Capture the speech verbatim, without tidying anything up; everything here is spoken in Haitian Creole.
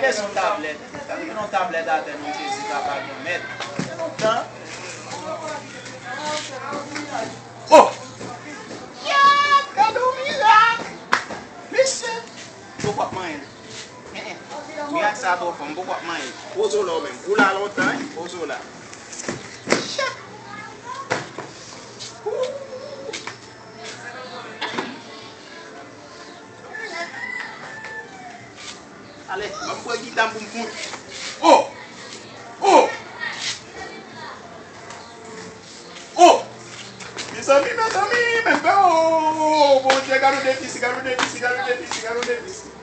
Kiyès yon tablèt? Gade yon tablèt atè, non, Jezi, papa granmèt. Gen lontan. Oh! Gad yon mirak! Mesye! Poko ap manyen l. Mirak sa twò fò, m poko ap manyen l. Poze w la w menm. Ou la lontan, wi. Poze w la. Shit! Ale, ban m pran gita m pou m koute. Oh! Oh! Oh! Mezanmi, mezanmi, men fè, oh, oh, oh, Bondye, gade yon defisi, gade yon defisi, gade yon defisi, gade yon defisi.